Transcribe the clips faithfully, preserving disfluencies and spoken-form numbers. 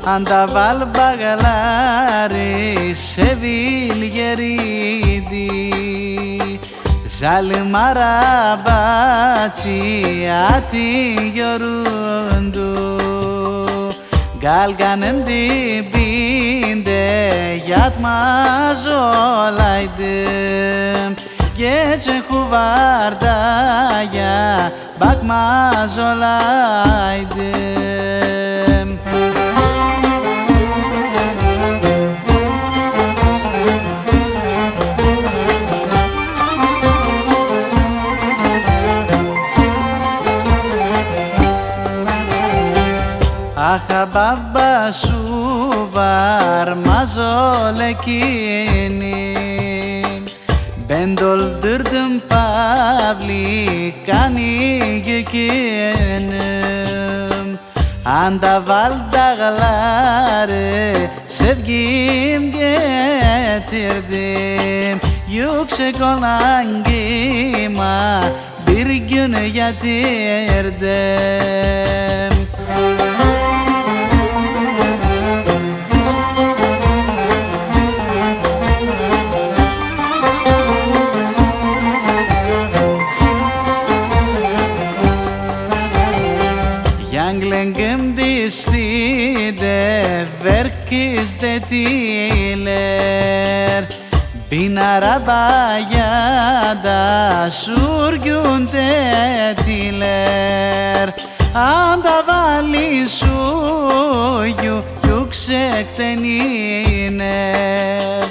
آنداوال باغلاری سئویل یئریدی، ظالیم آراباچی آتین یوروندو. قالقانین دیبینده یاتماز اولایدیم، گئجه خوواردایا باخماز اولایدیم. آخا بابا، سو وارماز اولایدیم، بن دولدوردوم پاولیکانی یوکونو. آنداوال داغلاری سئوگیم گتیردیم، یوکسک اولان قیما بیر گون یئتیردیم. یانگلینگیم دیستی ده ورکیز دئدیلر، بین آرابایا دا سورگون دئدیلر. آنداوالین سویو یوکسکدن اینر،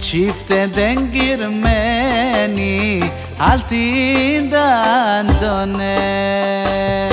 چیفت دنگیر منی آلتیندان دؤنر.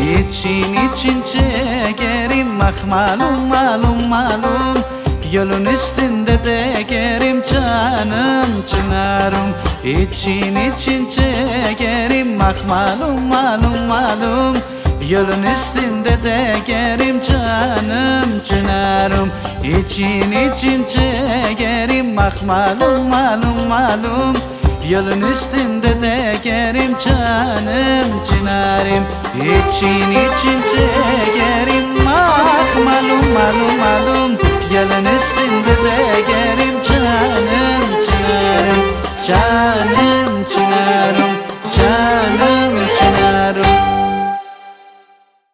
ایچین ایچین چکریم، آخ مالوم، مالوم، مالوم. یولون اوستونده دئیه‌رم جانیم چیناریم. ایچین ایچین چکریم، آخ مالوم، مالوم، مالوم. یولون اوستونده دئیه‌رم جانیم چیناریم. ایچین ایچین چکریم، آخ مالوم، مالوم، مالوم. یولون اوستونده دئیه‌رم جانیم چیناریم. ایچین ایچین چکریم، آخ مالوم، مالوم، مالوم. یولون اوستونده دئیه‌رم جانیم